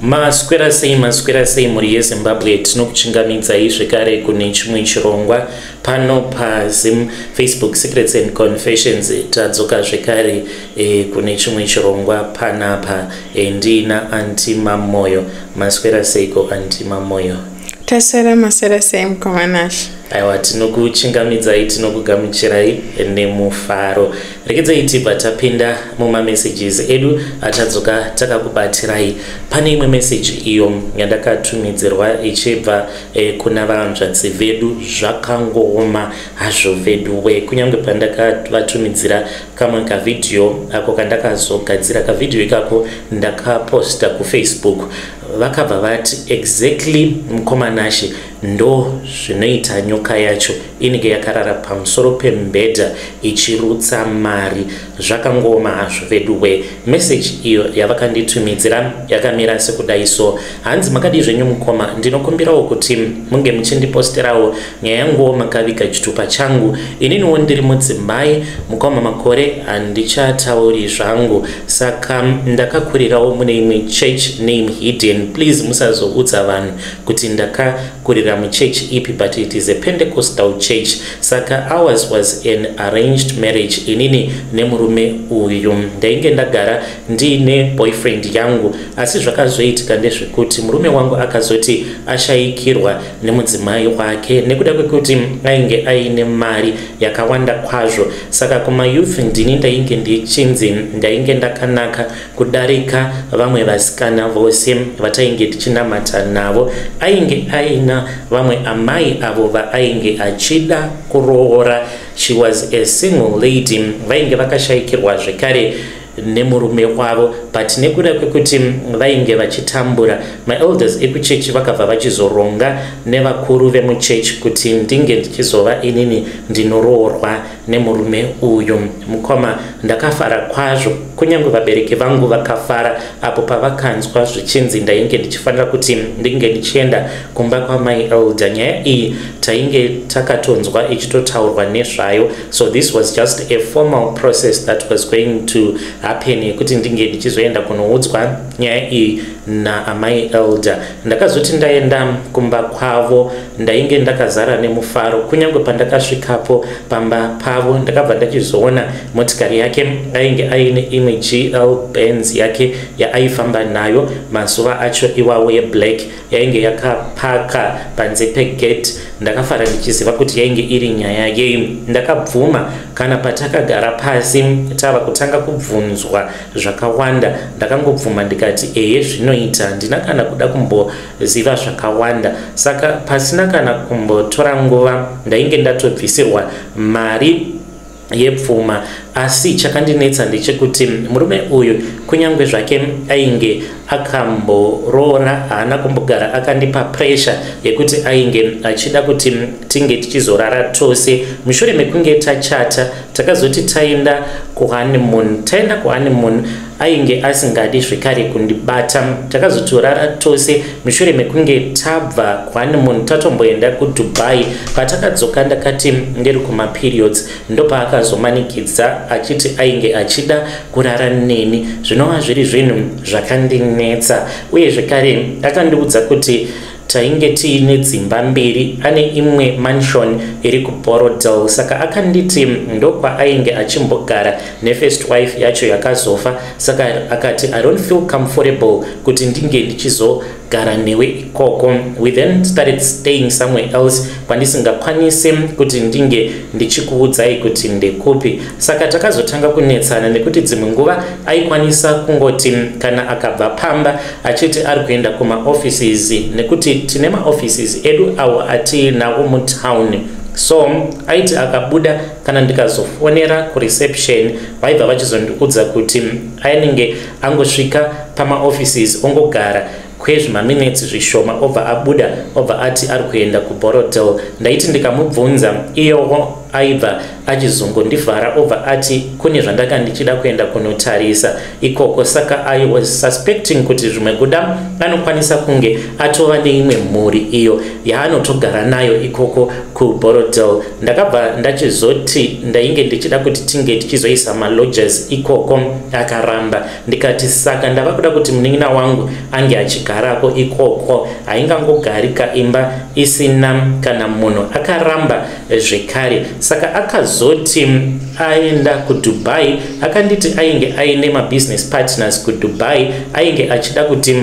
Maswera sei, maswera sei mhuri yeZimbabwe? Tinokuchingamidzai zvekare kune chimwe chirongwa pano paZim Facebook Secrets and Confessions. Tadzoka zvekare kune chimwe chirongwa panapa ndiina Aunty Mamoyo. Maswera seiko, Aunty Mamoyo? Taswera, maswera sei, mukoma Nashe? Aiwa, tinokuchingamidzai, tinokugamuchirai nemufaro. Regedzai tibva tapinda mumamessages edu atadzoka takakubatirai. Pane imwe meseji iyo yandakatumidzirwa ichibva kuna vanzvadzi vedu. Zvakangooma hazvo vedu we, kunyange pandakavatumidzira kamwe kavhidhiyo ako kandakazogadzira, kavhidhiyo ikako ndakaposta kuFacebook, vakabva vati, "Exactly, mukoma Nashe, ndo zvinoita nyoka yacho, inenge yakarara pamusoro pemubhedha ichirutsa mari." Zvakangooma hazvo vedu we. Meseji iyo yavakanditumidzira yakamira sekudai so, hanzi, "Makadii zvenyu mukoma? Ndinokumbirawo kuti munge muchindiposterawo nyaya yanguwo makaviga chitupa changu. Ininiwo ndiri mudzimai mukoma, makore handichatauri zvangu, saka ndakakurirawo mune imwe church, name hidden. Please musazoudza vanhu kuti ndakakurira muchechi ipi, but it is a Pentecostal church. Saka ours was an arranged marriage, inini nemurume uyu. Ndainge ndagara ndiine boyfriend yangu, asi zvakazoitika ndezvekuti murume wangu akazoti ashayikirwa nemudzimai wake nekuda kwekuti ainge aine mari yakawanda kwazvo. Saka kumayouth ndini ndainge ndichinzi ndainge ndakanaka kudarika vamwe vasikana vose vatainge tichinamata navo. Ainge aina vamwe amai avo vaainge achida kuroora. She was a single lady, vainge vakashayikirwa zvekare nemurume wavo, but nekuda kwekuti vainge vachitambura, maelders ekuchechi vakabva vachizoronga nevakuru vemuchechi kuti ndinge ndichizova inini ndinoroorwa nemurume uyu. Mukoma, ndakafara kwazvo, kunyange vabereki vangu vakafara apo pavakanzwa zvichinzi ndainge ndichifanira kuti ndinge ndichienda kumba kwamai elder. Nyaya iyi tainge takatonzwa ichitotaurwa nezvayo, so this was just a formal process that was going to happen, yekuti ndinge ndichizoenda kunoudzwa nyaya iyi naamai elder. Ndakazoti ndaenda kumba kwavo, ndainge ndakazara nemufaro. Kunyange pandakasvikapo pamba pavo, ndakabva ndachizoona motikari yake. Ainge aine imwe GL Benz yake yaaifamba nayo mazuva acho iwawo, yeblack, yainge yakapaka panze pegate. Ndakafara ndichiziva kuti yainge iri nyaya yei. Ndakabvuma. Kana patakagara pasi tava kutanga kubvunzwa zvakawanda, ndakangobvuma ndikati, 'Ehe, zvinoita.' Handina kana kuda kumboziva zvakawanda. Saka pasina kana kumbotora nguva, ndainge ndatobvisirwa mari yepfuma. Asi chakandinetsa ndechekuti murume uyu, kunyange zvake ainge akamboroora, haana kumbogara akandipa pressure yekuti ainge achida kuti tinge tichizorara tose mushure mekunge tachata. Takazoti taenda kuhoneymoon, taenda kuhoneymoon, ainge asingadi zvekare kundibata. Takazotorara tose mushure mekunge tabva kuhoneymoon, tatomboenda kuDubai. Patakadzoka, ndakati ndiri kumaperiods, ndopaakazomanikidza achiti ainge achida kurara neni, zvinova zviri zvinhu zvakandinetsa. Uye zvekare akandiudza kuti tainge tiine dzimba mbiri, ane imwe mansion iri kuBorrowdale. Saka akanditi ndokwaainge achimbogara nefirst wife yacho yakazofa. Saka akati, 'I don't feel comfortable kuti ndinge ndichizogara newe ikoko.' We then started staying somewhere else kwandisingakwanisi kuti ndinge ndichikuudzai kuti ndekupi. Saka takazotanga kunetsana nekuti dzimwe nguva aikwanisa kungoti kana akabva pamba achiti ari kuenda kumaoffices, nekuti tine maoffices edu awo atiinawo mutown. So aiti akabuda, kana ndikazofonera kureception, vaibva vachizondiudza kuti ainenge angosvika pamaoffices, ongogara kwezvimaminetsi zvishoma, obva abuda, obva ati ari kuenda kuBorrowdale. Ndaiti ndikamubvunza, iyowo aibva Achizongondivhara, obva ati kune zvandanga ndichida kuenda kunotarisa ikoko. Saka I was suspecting kuti zvimwe kuda anokwanisa kunge atova neimwe mhuri iyo yaanotogara nayo ikoko kuBorrowdale. Ndakabva ndachizoti ndainge ndichida kuti tinge tichizoisa malodgers ikoko, akaramba. Ndikati saka ndava kuda kuti munin'ina wangu ange achigarako ikoko, haingangogarika imba isina kana munhu. Akaramba zvekare. Saka akazoti aenda kuDubai, akanditi ainge aine mabusiness partners kuDubai, ainge achida kuti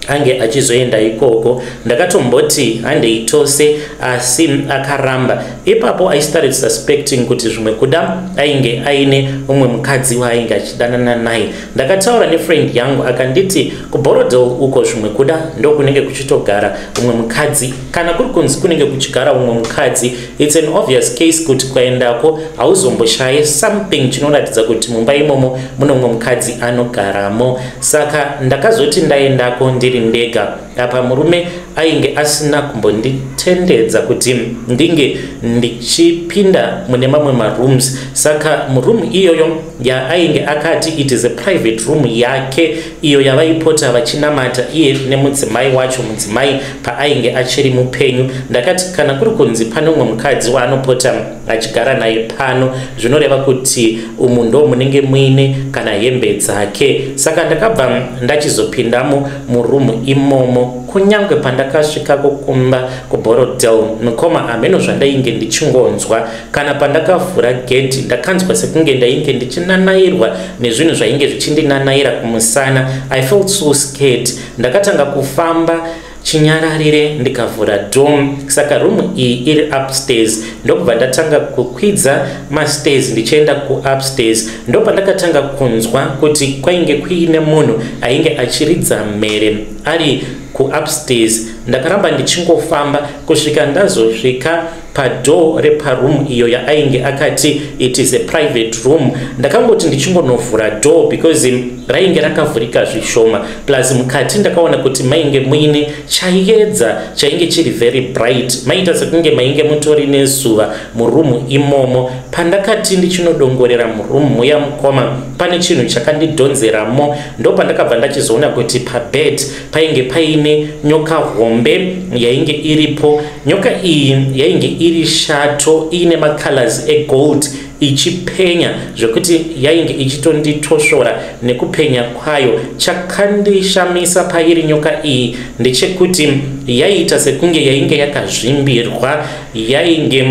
ange achizoenda ikoko. Ndakatomboti handei tose, asi akaramba. Ipapo I started suspecting kuti zvimwe kuda ainge aine umwe mukadzi waainge achidanana naye. Ndakataura nefriend yangu, akanditi kuBorrowdale uko zvimwe kuda ndokunenge kuchitogara umwe mukadzi. Kana kuri kunzi kunenge kuchigara umwe mukadzi, it's an obvious case kuti kuendako hauzomboshaye something chinoratidza kuti mumba imomo mune umwe mukadzi anogaramo. Saka ndakazoti ndaendako ndiri ndega. Apa murume ainge asina kumbonditendedza kuti ndinge ndichipinda mune mamwe marooms. Saka muroom iyoyo yaainge akati it is a private room yake, iyo yavaipota vachinamata iye nemudzimai wacho, mudzimai paainge achiri mupenyu. Ndakati kana kuri kunzi pane umwe mukadzi waanopota achigara naye pano, zvinoreva kuti umu ndo munenge muine kana hembe dzake. Saka ndakabva ndachizopindamo muroom imomo. Kunyange pandakasvikako kumba kuBorrowdale, mukoma, hameno zvandainge ndichingonzwa. Kana pandakavhura gedhi, ndakanzwa sekunge ndainge ndichinanairwa nezvinhu zvainge zvichindinanaira kumusana. I felt so scared. Ndakatanga kufamba chinyararire, ndikavhura door. Saka room iyi iri upstairs. Ndokubva ndatanga kukwidza mastairs ndichienda kuupstairs. Ndopandakatanga kunzwa kuti kwainge kuine munhu ainge achiridza mhere ari kuupstairs. Ndakaramba ndichingofamba kusvika ndazosvika padoor reparoom iyo yaainge akati it is a private room. Ndakangoti ndichingonovhura door, because rainge rakavhurika zvishoma, plus mukati ndakaona kuti mainge muine chaedza chainge chiri very bright, maita sekunge mainge mutori nezuva muroom imomo. Pandakati ndichinodongorera muroom muya, mukoma, pane chinhu chakandidhonzeramo. Ndopandakabva ndachizoona kuti pabed painge paine nyoka hombe yainge iripo. Nyoka iyi yainge iri shato, iine macolors egold, ichipenya zvekuti yainge ichitonditosvora nekupenya kwayo. Chakandishamisa pairi nyoka iyi ndechekuti yaiita sekunge yainge yakazvimbirwa, yainge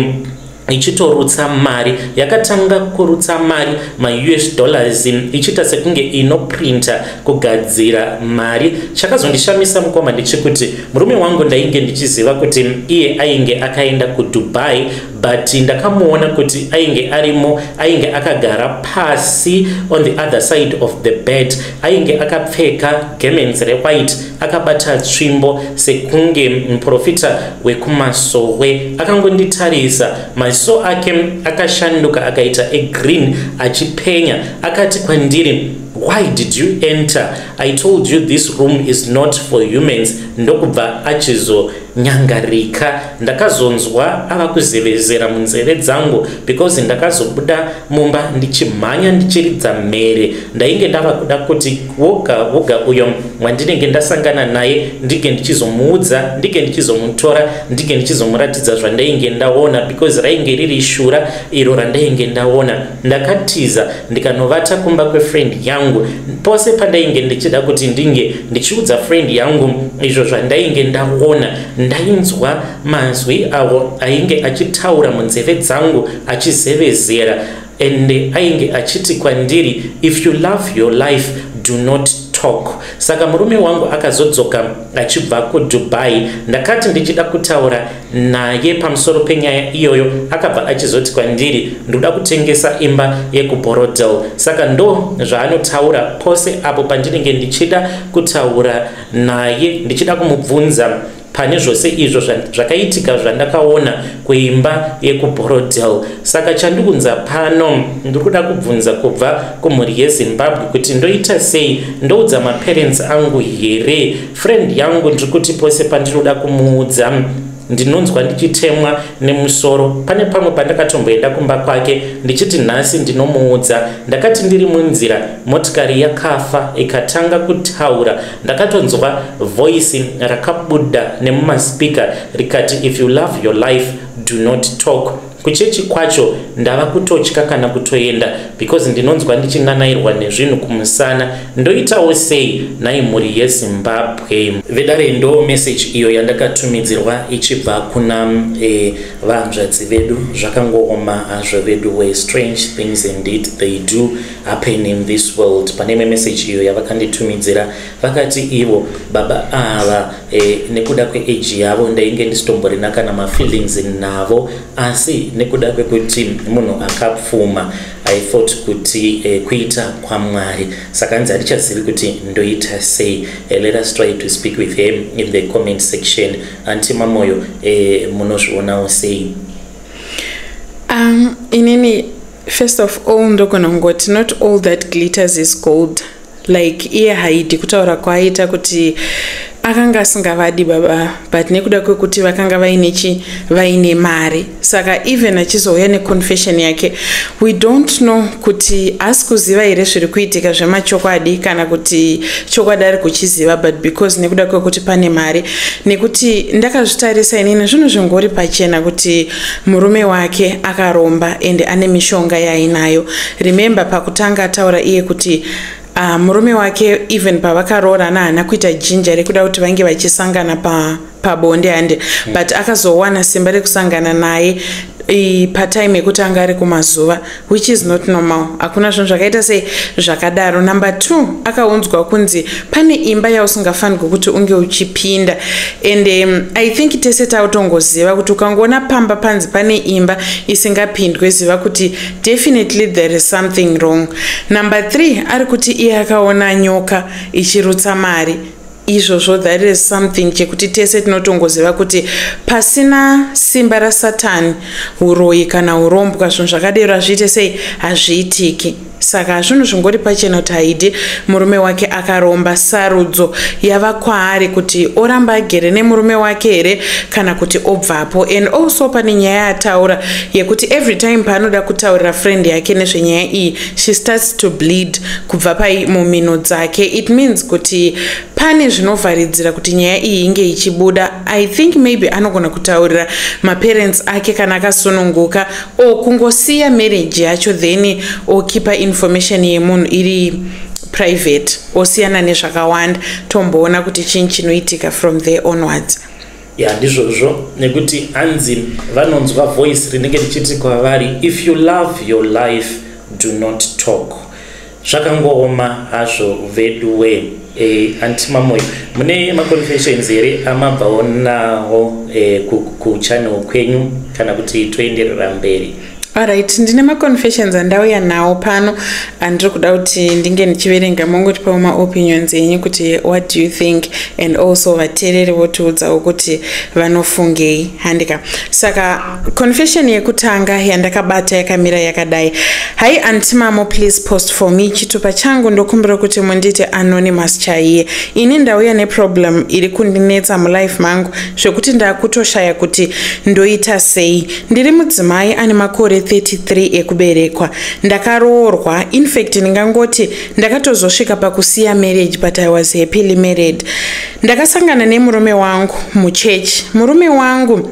ichitorutsa mari. Yakatanga kurutsa mari, maUS dollars, ichiita sekunge inoprinta kugadzira mari. Chakazondishamisa, mukoma, ndechekuti murume wangu ndainge ndichiziva kuti iye ainge akaenda kuDubai, but ndakamuona kuti ainge arimo, ainge akagara pasi on the other side of the bed, ainge akapfeka garments rewhite, akabata tsvimbo sekunge muprofita wekumasowe. Akangonditarisa, maziso ake akashanduka akaita egreen, achipenya. Akati kwandiri, "Why did you enter? I told you this room is not for humans." Ndokubva achizonyangarika. Ndakazonzwa ava kuzevezera munzeve dzangu, because ndakazobuda mumba ndichimhanya, ndichiridza mhere. Ndainge ndava kuda kuti woga woga uyo wandinenge ndasangana naye ndinge ndichizomuudza, ndinge ndichizomutora, ndinge ndichizomuratidza zvandainge ndaona, because rainge riri shura iro randainge ndaona. Ndakatiza, ndikanovata kumba kwefriend yangu. Pose pandainge ndichida kuti ndinge ndichiudza friend yangu izvo zvandainge ndaona, ndainzwa mazwi avo ainge achitaura munzeve dzangu, achizevezera, and ainge achiti kwandiri, "If you love your life, do not talk." Saka murume wangu akazodzoka achibva kuDubai. Ndakati ndichida kutaura naye pamusoro penyaya iyoyo, akabva achizoti kwandiri, "Ndoda kutengesa imba yekuBorrowdale." Saka ndo zvaanotaura pose apo pandinenge ndichida kutaura naye, ndichida kumubvunza pane zvose izvo zvakaitika zvandakaona kuimba yekuBorrowdale. Saka chandikunza pano, ndiri kuda kubvunza kubva kumhuri yeZimbabwe kuti ndoita sei? Ndoudza maparents angu here? Friend yangu ndiri kuti pose pandinoda kumuudza Ndinonzwa ndichitemwa nemusoro. Pane pamwe pandakatomboenda kumba kwake ndichiti nhasi ndinomuudza. Ndakati ndiri munzira, motikari yakafa ikatanga kutaura. Ndakatonzwa voice rakabuda nemumaspeaker rikati, 'If you love your life, do not talk.' Kuchechi kwacho ndava kutotya kana kutoenda because ndinonzwa ndichinanairwa nezvinhu kumusana. Ndoitawo sei nhai, mhuri yeZimbabwe?" Vedare, ndo message iyo yandakatumidzirwa ichibva kuna vanzvadzi vedu. Zvakangooma hazvo vedu we. Strange things indeed, they do happen in this world. Pane imwe message iyo yavakanditumidzira, vakati ivo baba ava nekuda kweage yavo ndainge ndisitomborina kana mafeelings navo, asi nekuda kwekuti munhu akapfuma, I thought kuti kuita kwaMwari. Saka hanzi handichazivi kuti ndoita sei. Let us try to speak with him in the comment section. Auntie Mamoyo, munozvionawo sei? Inini first of all ndogona kungoti not all that glitters is gold. Like iye haidi kutaura kwaaita kuti akanga asingavadi baba, but nekuda kwekuti vakanga vaine chi, vaine mari. Saka even achizouya neconfession yake, we don't know kuti haasi kuziva here zviri kuitika zvemachokwadi, kana kuti chokwadi ari kuchiziva, but because nekuda kwekuti pane mari. Nekuti ndakazvitarisa inini, zvinhu zvingori pachena kuti murume wake akaromba ende ane mishonga yaainayo. Remember, pakutanga ataura iye kuti murume wake, even pavakaroorana, haana kuita jinja rekuda kuti vange vachisangana pabonde pa hande, but akazowana simba rekusangana naye patime yekuti anga ari kumazuva, which is not normal. Hakuna zvinhu zvakaita sei zvakadaro. Number two, akaunzwa kunzi pane imba yausingafanirwi kuti unge uchipinda, and I think tese tautongoziva kuti ukangoona pamba panzi pane imba isingapindwe, ziva kuti definitely there is something wrong. Number three, ari kuti iye akaona nyoka ichirutsa mari. Izvozvo, that is something chekuti tese tinotongoziva kuti pasina simba raSatani, uroyi kana urombwa, zvinhu zvakadero hazviite sei, hazviitiki. Saka zvinhu zvingori pachena kuti haidi murume wake akaromba. Sarudzo yava kwaari kuti oramba agere nemurume wake here kana kuti obvapo. And also pane nyaya yaataura yekuti every time paanoda kutaurira friend yake nezvenyaya iyi, she starts to bleed kubva pai mumhino dzake. It means kuti pane zvinovharidzira kuti nyaya iyi inge ichibuda. I think maybe anogona kutaurira maparents ake kana akasununguka, or kungosiya marriage yacho, then okeepa information yemunhu iri private, osiyana nezvakawanda. Tomboona kuti chinyi chinoitika from there onwards. Ya, ndizvozvo, nekuti hanzi vanonzwa voice rinenge richiti kwavari, "If you love your life, do not talk." Zvakangooma hazvo veduwe. Auntie Mamoyo, mune maconfessions here amabvawo nawo kuchannel kwenyu, kana kuti toenderera mberi? Alright, ndine maconfessions andauya nawo pano andiri kuda kuti ndinge ndichiverenga, mongotipawo maopinions enyu kuti what do you think, and also vateereri votiudzawo kuti vanofungei, handika? Saka confession yekutanga yandakabata yakamira yakadai: "Hi Auntie Mamo, please post for me. Chitupa changu ndokumbira kuti mundite anonymous chaiye. Ini ndauya neproblem iri kundinetsa mulife mangu zvekuti ndakutoshaya kuti ndoita sei. Ndiri mudzimai ane makore 33 ekuberekwa. Ndakaroorwa, infact ndingangoti ndakatozosvika pakusiya marriage, but I was happily married. Ndakasangana nemurume wangu muchechi. Murume wangu,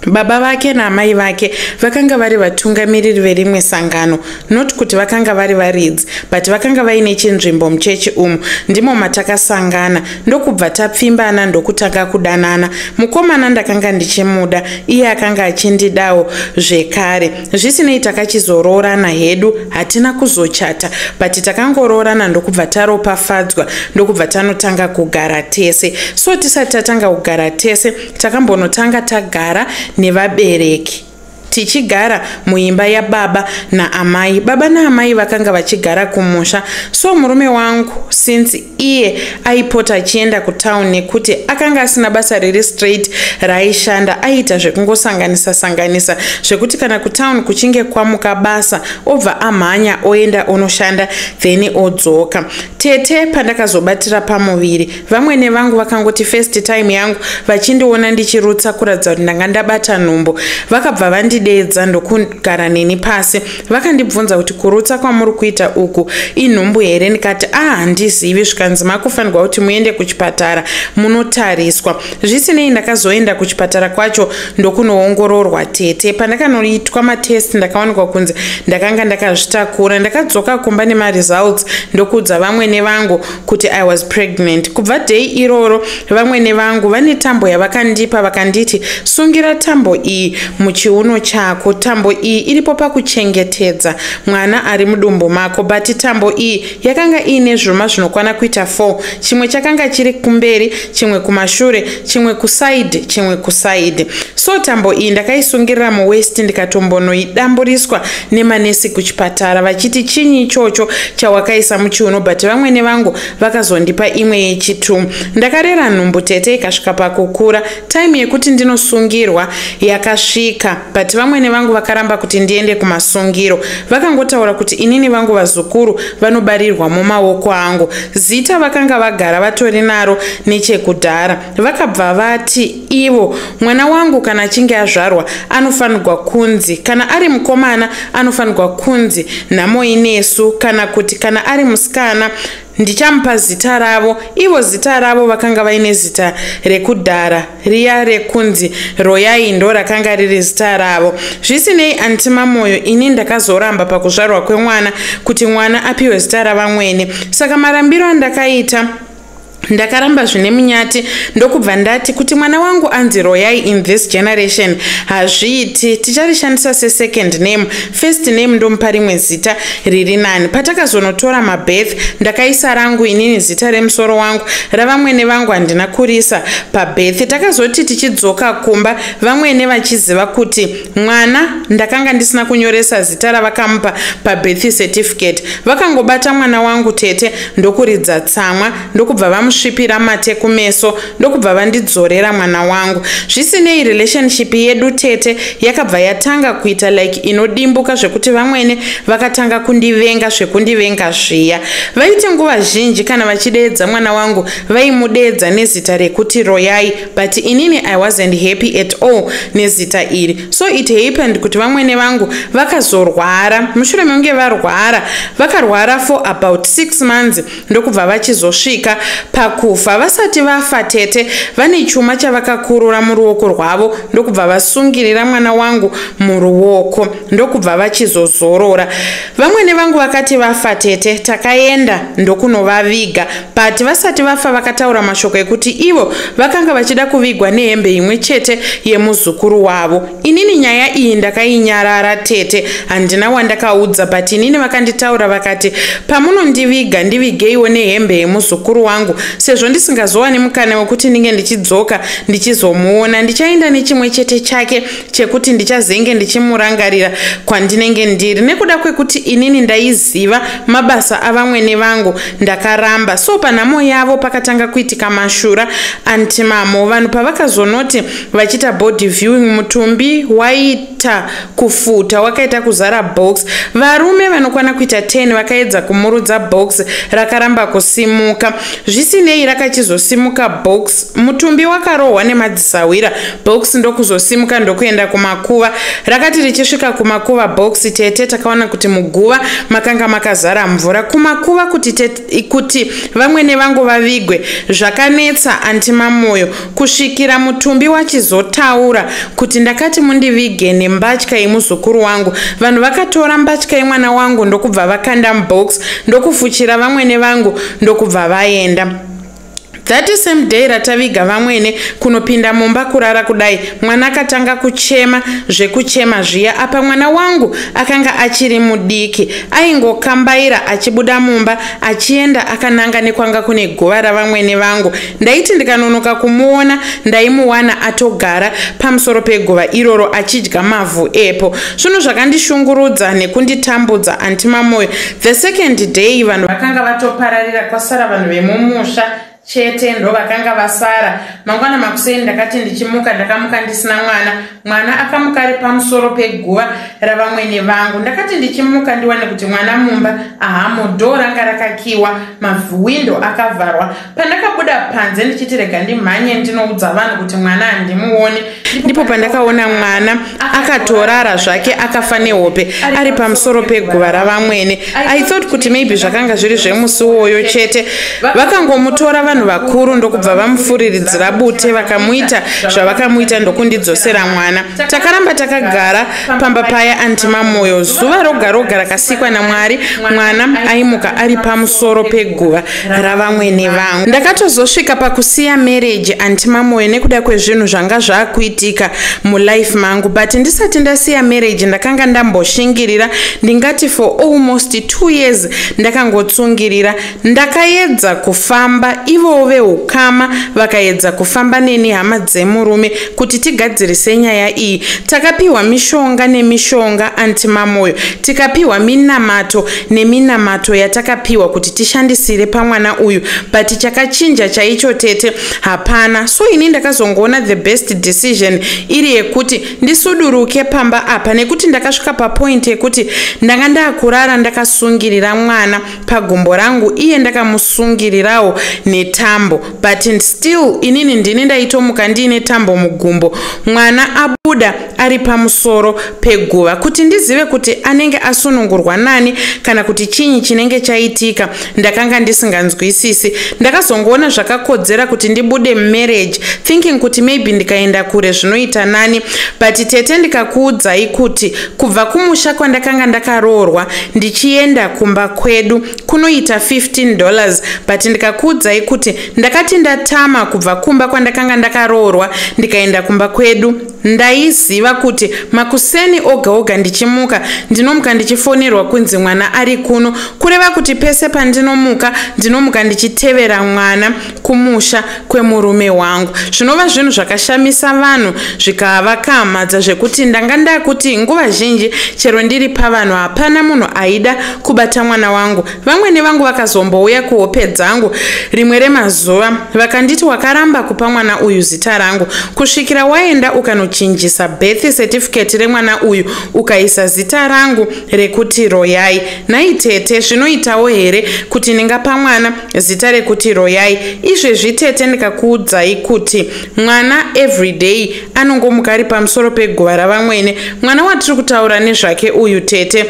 baba vake naamai vake vakanga vari vatungamiriri verimwe sangano. Not kuti vakanga vari varidzi, but vakanga vaine chinzvimbo muchechi umu. Ndimo matakasangana, ndokubva tapfimbana, ndokutanga kudanana. Mukomana ndakanga ndichimuda, iye akanga achindidawo zvekare. Zvisinei, takachizoroorana hedu. Hatina kuzochata, but takangoroorana, ndokubva taropafadzwa, ndokubva tanotanga kugara tese. So tisati tatanga kugara tese, takambonotanga tagara nevabereki. Tichigara muimba yababa naamai. Baba naamai vakanga vachigara kumusha. So murume wangu, since iye aipota achienda kutauni nekuti akanga asina basa riri straight raaishanda, aiita zvekungosanganisa sanganisa, zvekuti kana kutauni kuchinge kwamuka basa, obva amhanya oenda onoshanda, then odzoka. Tete, pandakazobatira pamuviri, vamwene vangu vakangoti first time yangu vachindiona ndichirutsa, kuratidza kuti ndanga ndabata nhumbu, vakabva vandideedza ndokugara neni pasi. Vakandibvunza kuti, "Kurutsa kwamuri kuita uku inhumbu here?" Ndikati, "A, ah, handizivi." Zvikanzi, "Makufanirwa kuti muende kuchipatara munotariswa." Zvisinei, ndakazoenda kuchipatara kwacho ndokunoongororwa. Tete, pandakanoitwa matest, ndakawanikwa kunzi ndakanga ndakazvitakura. Ndakadzoka kumba nemaresults ndokuudza vamwene vangu kuti I was pregnant. Kubva day iroro, vamwene vangu vane tambo yavakandipa. Vakanditi, "Sungira tambo iyi muchiuno chako. Tambo iyi iripo pakuchengetedza mwana ari mudumbu mako." But tambo iyi yakanga iine zvuma zvinokwana kuita 4. Chimwe chakanga chiri kumberi, chimwe kumashure, chimwe kuside, chimwe kuside. So tambo iyi ndakaisungirira muwaist, ndikatombonoidamburiswa nemanesi kuchipatara vachiti, "Chinyi ichocho chawakaisa muchiuno?" But vamwene vangu vakazondipa imwe yechitu. Ndakarera nhumbu, tete, ikasvika pakukura. Time yekuti ndinosungirwa yakasvika, but vamwene vangu vakaramba kuti ndiende kumasungiro. Vakangotaura kuti, "Inini vangu vazukuru vanobarirwa mumaoko angu." Zita vakanga vagara vatori naro nechekudhara. Vakabva vati ivo, mwana wangu kana achinge azvarwa anofanirwa kunzi, kana ari mukomana anofanirwa kunzi Nhamoinesu, kana kuti kana ari musikana ndichamupa zita ravo ivo. Zita ravo vakanga vaine zita rekudhara riya rekunzi Royai, ndo rakanga riri zita ravo. Zvisinei, Aunty Mamoyo, ini ndakazoramba pakuzvarwa kwemwana kuti mwana apiwe zita ravamwene. Saka marambiro andakaita, ndakaramba zvine munyati, ndokubva ndati kuti mwana wangu anzi Royai in this generation hazviiti. Ticharishandisa sesecond name. First name ndomupa rimwe zita riri nani. Patakazonotora mabirth, ndakaisa rangu inini zita remusoro wangu. Ravamwene vangu handina kurisa pabirth. Takazoti tichidzoka kumba, vamwene vachiziva kuti mwana ndakanga ndisina kunyoresa zita ravakamupa pabirth certificate, vakangobata mwana wangu, tete, ndokuridza tsamwa, ndokubva vamusvipira mate kumeso, ndokubva vandidzorera mwana wangu. Zvisinei, relationship yedu, tete, yakabva yatanga kuita like inodimbuka, zvekuti vamwene vakatanga kundivenga zvekundivenga zviya. Vaiti nguva zhinji kana vachideedza mwana wangu, vaimudeedza nezita rekuti Royai, but inini I wasn't happy at all nezita iri. So it happened kuti vamwene vangu vakazorwara. Mushure mekunge varwara, vakarwara for about 6 months, ndokubva vachizosvika pakufa. Vasati vafa, tete, vane chuma chavakakurura muruoko rwavo, ndokubva vasungirira mwana wangu muruoko, ndokubva vachizozorora. Vamwene vangu vakati vafa, tete, takaenda ndokunovaviga. But vasati vafa, vakataura mashoko ekuti ivo vakanga vachida kuvigwa nehembe imwe chete yemuzukuru wavo. Inini nyaya iyi ndakainyarara, tete, handina wandakaudza. But inini vakanditaura vakati, "Pamunondiviga, ndivigeiwo nehembe yemuzukuru wangu, sezvo ndisingazowani mukana wekuti ndinge ndichidzoka ndichizomuona. Ndichaenda nechimwe chete chake chekuti ndichazenge ndichimurangarira kwandinenge ndiri." Nekuda kwekuti inini ndaiziva mabasa avamwene vangu, ndakaramba. So panhamo yavo pakatanga kuitika mashura, Aunty Mamo. Vanhu pavakazonoti vachiita body viewing, mutumbi waita kufuta, wakaita kuzara box. Varume vanokwana kuita 10 vakaedza kumurudza box, rakaramba kusimuka. Zvisinei, rakachizosimuka box. Mutumbi wakarohwa nemadzisahwira, box ndokuzosimuka ndokuenda kumakuva. Rakati richisvika kumakuva box, tete, takaona kuti muguva makanga makazara mvura. Kumakuva kuti vamwene vangu vavigwe zvakanetsa, Aunty Mamoyo, kusvikira mutumbi wachizotaura kuti, "Ndakati mundivige nembatya yemuzukuru wangu." Vanhu vakatora mbatya yemwana wangu, ndokubva vakanda mubox, ndokufuchira vamwene vangu, ndokubva vaenda. That same day rataviga vamwene, kunopinda mumba kurara kudai, mwana akatanga kuchema zvekuchema zviya. Apa mwana wangu akanga achiri mudiki, aingokambaira achibuda mumba achienda akananga nekwanga kune guva ravamwene vangu. Ndaiti ndikanonoka kumuona, ndaimuwana atogara pamusoro peguva iroro achidya mavhu epo. Zvinhu zvakandishungurudza nekunditambudza, Aunty Mamoyo. The second day vanhu vakanga vatopararira, kwasara vanhu vemumusha chete ndo vakanga vasara. Mangwana makuseni ndakati ndichimuka, ndakamuka ndisina mwana. Mwana akamuka ari pamusoro peguva ravamwene vangu. Ndakati ndichimuka ndiwane kuti mwana mumba ahamo, door ranga rakakiwa, mahwindo akavharwa. Pandakabuda panze ndichiti rega ndimhanye ndinoudza vanhu kuti mwana handimuoni, ndipo pandakaona mwana akatorara zvake, akafa nehope ari pamusoro peguva ravamwene. I thought kuti maybe zvakanga zviri zvemusi uwoyo chete. Vakangomutora vanhu vakuru ndokubva vamufuriridzira bute, vakamuita zvavakamuita, ndokundidzosera mwana. Takaramba takagara pamba paya, Aunty Mamoyo. Zuva roga roga rakasikwa naMwari, mwana aimuka ari pamusoro peguva ravamwene vangu. Ndakatozosvika pakusiya marriage, Aunty Mamoyo, nekuda kwezvinhu zvanga zvaakuitika mulife mangu. But ndisati ndasiya marriage, ndakanga ndamboshingirira, ndingati for almost 2 years ndakangotsungirira. Ndakaedza kufamba, ivowo veukama vakaedza kufamba neni, hama dzemurume, kuti tigadzirise nyaya iyi. Takapiwa mishonga nemishonga, Aunty Mamoyo, tikapiwa minamato neminamato yatakapiwa kuti tishandisire pamwana uyu, but chakachinja chaicho, tete, hapana. So ini ndakazongoona the best decision iri yekuti ndisuduruke pamba apa, nekuti ndakasvika papoint yekuti ndanga ndaakurara ndakasungirira mwana pagumbo rangu, iye ndakamusungirirawo netambo, but still inini ndini ndaitomuka ndiine tambo mugumbo, mwana abuda ari pamusoro peguva. Kuti ndizive kuti anenge asunungurwa nani kana kuti chinyi chinenge chaitika, ndakanga ndisinganzwisisi. Ndakazongoona zvakakodzera kuti ndibude mumarriage, thinking kuti maybe ndikaenda kure zvinoita nani. But tete, ndikakuudzai kuti kubva kumusha kwandakanga ndakaroorwa ndichienda kumba kwedu kunoita $15, but ndikakuudzai kuti ndakati ndatama kubva kumba kwandakanga ndakaroorwa ndikaenda kumba kwedu, ndaiziva kuti makuseni oga oga ndichimuka, ndinomuka ndichifonerwa kunzi mwana ari kuno. Kureva kuti pese pandinomuka, ndinomuka ndichitevera mwana kumusha kwemurume wangu, zvinova zvinhu zvakashamisa vanhu zvikavakahamadza, zvekuti ndanga ndakuti nguva zhinji chero ndiri pavanhu, hapana munhu aida kubata mwana wangu. Vamwene vangu vakazombouya kuhope dzangu rimwe remazuva, vakanditi, "Wakaramba kupa mwana uyu zita rangu kusvikira waenda ukanochinjisa birth certificate remwana uyu, ukaisa zita rangu rekuti Royai." Nhai tete, zvinoitawo here kuti ndingapa mwana zita rekuti Royai? Izvezvi tete, ndikakuudzai kuti mwana everyday anongomuka ari pamusoro peguva ravamwene. Mwana watiri kutaura nezvake uyu, tete,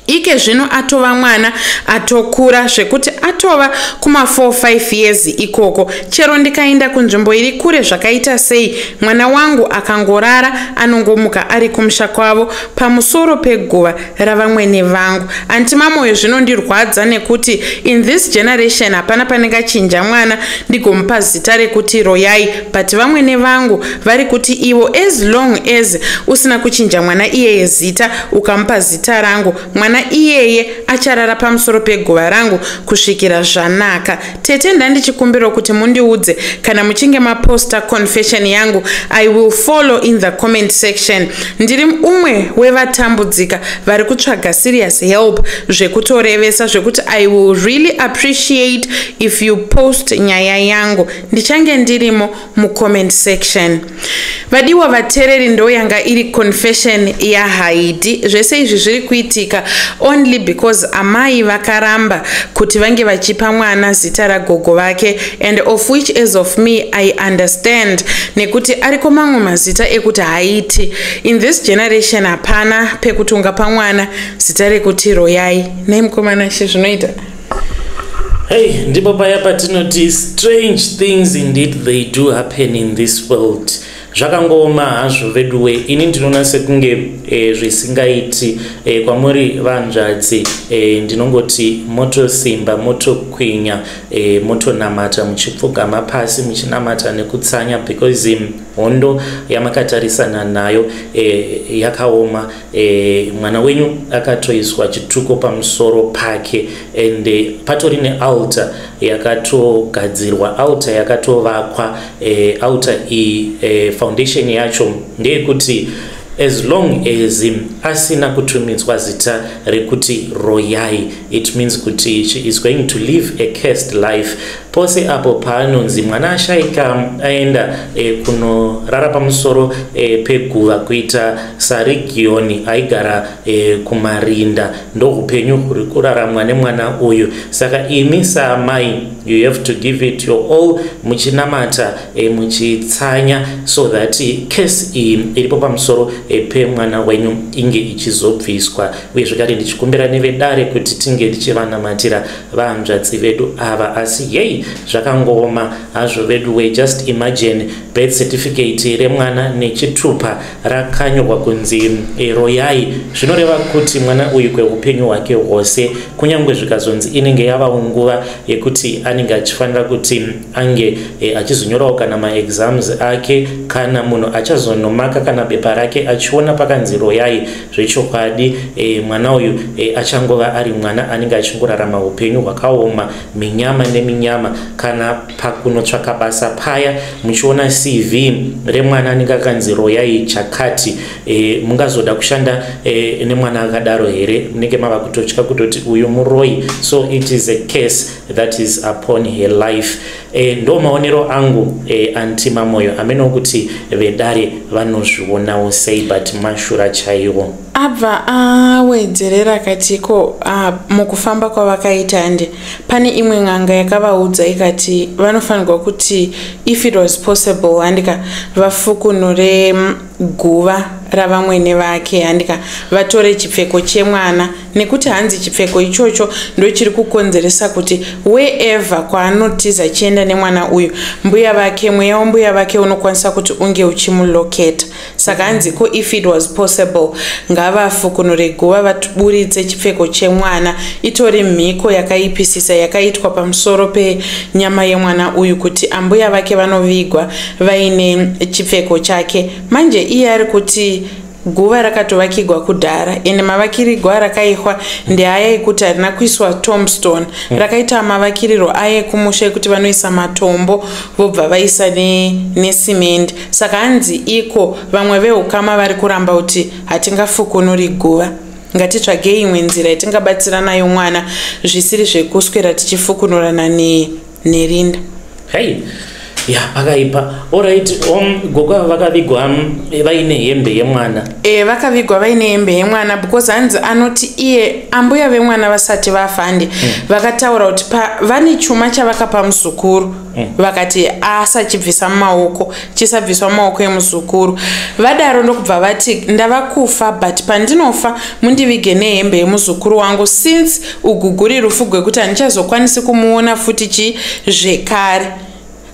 ike zvino atova mwana atokura, zvekuti atova kuma4 5 years ikoko. Chero ndikaenda kunzvimbo iri kure zvakaita sei, mwana wangu akangorara anongomuka ari kumusha kwavo pamusoro peguva ravamwene vangu. Aunty Mamoyo, zvinondirwadza nekuti in this generation hapana pandingachinja mwana ndigomupa zita rekuti Royai, but vamwene vangu vari kuti ivo as long as usina kuchinja mwana iyeye zita, ukamupa zita rangu, mwana iyeye acharara pamusoro peguva rangu kusvikira zvanaka. Tete, ndandichikumbirawo kuti mundiudze kana muchinge maposta confession yangu. I will follow in the comment section. Ndiri umwe wevatambudzika vari kutsvaga serious help zvekutorevesa, zvekuti I will really appreciate if you post nyaya yangu. Ndichange ndirimo mucomment section. Vadiwa vateereri, ndo yanga iri confession yaHaidi. Zvese izvi zviri kuitika only because amai vakaramba kuti vange vachipa mwana zita ragogo vake, and of which, as of me, I understand, nekuti ariko mamwe mazita ekuti haiti. In this generation hapana pekuti ungapa mwana zita rekuti Royai. Nai mukomana she, zvinoita? Hey, ndipo paya patinoti strange things indeed, they do happen in this world. Zvakangooma hazvo veduwe. Ini ndinoona sekunge zvisingaiti kwamuri vanzvadzi. Ndinongoti motosimba, motokwinya, motonamata muchipfugama pasi muchinamata nekutsanya, because hondo yamakatarisana nayo yakaoma. Mwana wenyu akatoiswa chituko pamusoro pake, and patori nealtar yakatogadzirwa, altar yakatovakwa. Altar iyi, foundation yacho ndeyekuti as long as asina kutumidzwa zita rekuti Royai, it means kuti she is going to live a cursed life. Pose apo paanonzi mwana ashaika, aenda kunorara pamusoro peguva, kuita saRegioni aigara kumarinda, ndoupenyu huri kuraramwa nemwana uyu. Saka imi saamai, you have to give it your all, muchinamata, muchitsanya, so that curse iyi iripo pamusoro pemwana wenyu inge ichizobviswa. Uye zvekare ndichikumbira nevedare kuti tinge tichivanamatira vahanzvadzi vedu ava. Asi yei, zvakangooma hazvo vedu we. Just imagine, birth certificate remwana nechitupa rakanyorwa kunzi Royai. Zvinoreva kuti mwana uyu kweupenyu hwake hwose, kunyange zvikazonzi inenge yavawo nguva yekuti anenge achifanira kuti ange achizonyorawo kana maexams ake, kana munhu achazonomaka kana bepa rake achiona pakanzi Royai, zvechokwadi mwana uyu achangova ari mwana anenge achingorarama upenyu hwakaoma, minyama neminyama. Kana pakunotsvaka basa paya, muchiona CV remwana anenge akanzi Royai chakati, mungazoda kushanda nemwana akadaro here? Munenge mava kutotya kutoti uyu muroi. So it is a curse that is upon her life. Ndo maonero angu, Auntie Mamoyo. Amenewo kuti vedare vanozvionawo sei, but mashura chaiwo. Abva awedzerera akati ko mukufamba kwavakaita, handi pane imwe n'anga yakavaudza ikati vanofanirwa kuti, if it was possible, handika, vafukunure guva ravamwene vake, handika, vatore chipfeko chemwana, nekuti hanzi chipfeko ichocho ndo chiri kukonzeresa kuti wherever kwaanotiza chienda nemwana uyu, mbuya vake, mweya wambuya vake unokwanisa kuti unge uchimuloketa. Saka hanzi ko if it was possible, ngavafukunure guva, vaburitse chipfeko chemwana. Itori mhiko yakaipisisa yakaitwa pamusoro penyama yemwana uyu, kuti ambuya vake vanovigwa vaine chipfeko chake. Manje iye ari kuti guva rakatovakigwa kudhara, ende mavakirigwa rakaitwa ndeaya ekuti harina kuiswa tombstone. Rakaita mavakiriro aya ekumusha ekuti vanoisa matombo, vobva vaisa nesimendi. Saka hanzi iko vamwe veukama vari kuramba kuti hatingafukunuri guva, ngatitsvagei imwe nzira yatingabatsira nayo mwana, zvisiri zvekuswera tichifukunurana nerinda. Hei ya, pakaipa. Alright, gogo ava vakavigwa vaine hembe yemwana? E, vakavigwa vaine hembe yemwana, because hanzi anoti iye ambuya vemwana vasati vafa, handi vakataura kuti vane chuma chavakapa muzukuru. Vakati asachibvisa mumaoko, chisabviswa mumaoko emuzukuru. Vadaro ndokubva vati, "Ndava kufa, but pandinofa mundivige nehembe yemuzukuru wangu, since uguguri rufu gwekuti handichazokwanisi kumuona futi chi zvekare."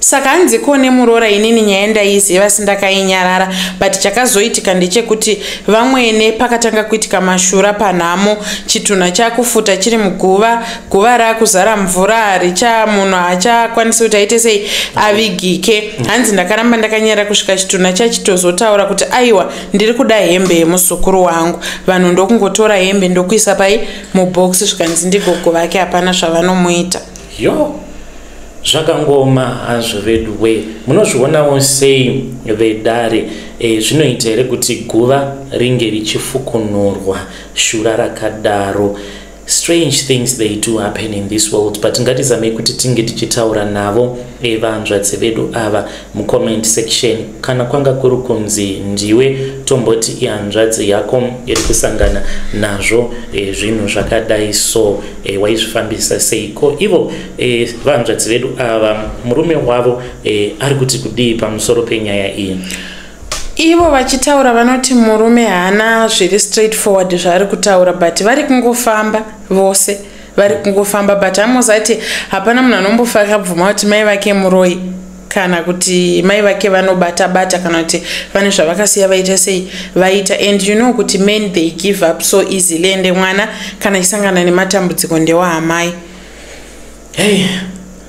Saka hanzi ko nemuroora, inini nyaya ndaiziva asi ndakainyarara, but chakazoitika ndechekuti vamwene pakatanga kuitika mashura panhamo, chitunha chakufuta chiri muguva, guva raakuzara mvura, haricha, munhu haachakwanisi kuti aite sei, avigike. Hanzi ndakaramba ndakanyara kusvika chitunha chachitozotaura kuti, "Aiwa, ndiri kuda hembe yemuzukuru wangu." Vanhu ndokungotora hembe ndokuisa pai mubhokisi, zvikanzi ndigogo vake hapana zvavanomuita. Yo, zvakangoma hazvo vedu we. Munozvionawo sei vedare? Zvinoita here kuti guva ringe richifukunurwa, shura rakadaro? Strange things, they do happen in this world, but ngatizamei kuti tinge tichitaura navo vanzvadzi vedu ava mucomment section. Kana kwanga kuri kunzi ndiwe, tomboti ihanzvadzi yako iri kusangana nazvo zvinhu zvakadai so, waizvifambisa sei? Ko ivo vanzvadzi vedu ava, murume wavo ari kuti kudii pamusoro penyaya iyi? Ivo vachitaura vanoti murume haana zviri straight forward zvaari kutaura, but vari kungofamba vose, vari kungofamba. But amozati hapana munhu anombofa akabvuma kuti mai vake muroi. Kana kuti mai vake vanobata bata, kana kuti vane zvavakasiya vaita sei vaita. And you know kuti men, they give up so easily. Ende mwana kana achisangana nematambudziko ndewaamai. Hey.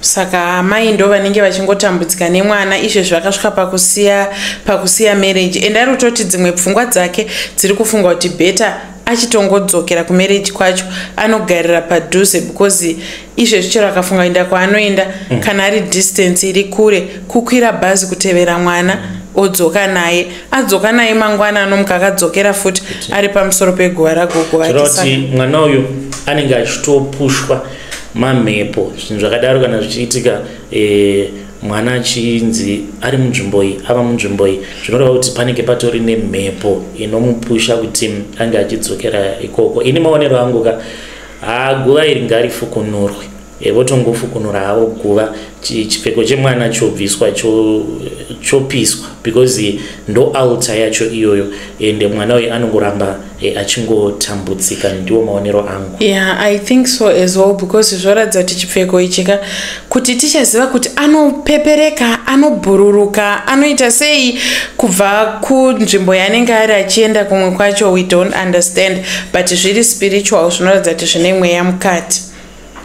Saka amai ndo vanenge vachingotambudzika nemwana. Izvezvi vakasvika pakusiya marriage, and ari kutoti dzimwe pfungwa dzake dziri kufunga kuti better achitongodzokera kumarriage kwacho, anogarira padhuze, because izvezvi chero akafunga kuenda kwaanoenda, kana ari distance iri kure, kukwira bhazi kutevera mwana, odzoka naye, adzoka naye mangwana, anomuka akadzokera futi ari pamusoro peguva ragogo vake. Kuti mwana uyu anenge achitopushwa mamhepo, zvinhu zvakadaro kana zvichiitika, mwana achinzi ari munzvimbo iyi, ava munzvimbo iyi, zvinoreva kuti panenge patori nemhepo inomupusha kuti ange achidzokera ikoko. Ini maonero angu ka, guva iri ngarifukunurwe. Votongofukunura havo guva, chipfeko chemwana chobviswa, chopiswa, because ndo altar yacho iyoyo, ende mwana uyu anongoramba achingotambudzika. Ndiwo maonero angu. Yeah, I think so as well, because zvoratidza kuti chipfeko ichika kuti tichaziva kuti anopepereka, anobhururuka, anoita sei kubva kunzvimbo yaanenge ari achienda kumwe kwacho, we don't understand. But zviri spiritual, zvinoratidza kuti zvine mweya mukati.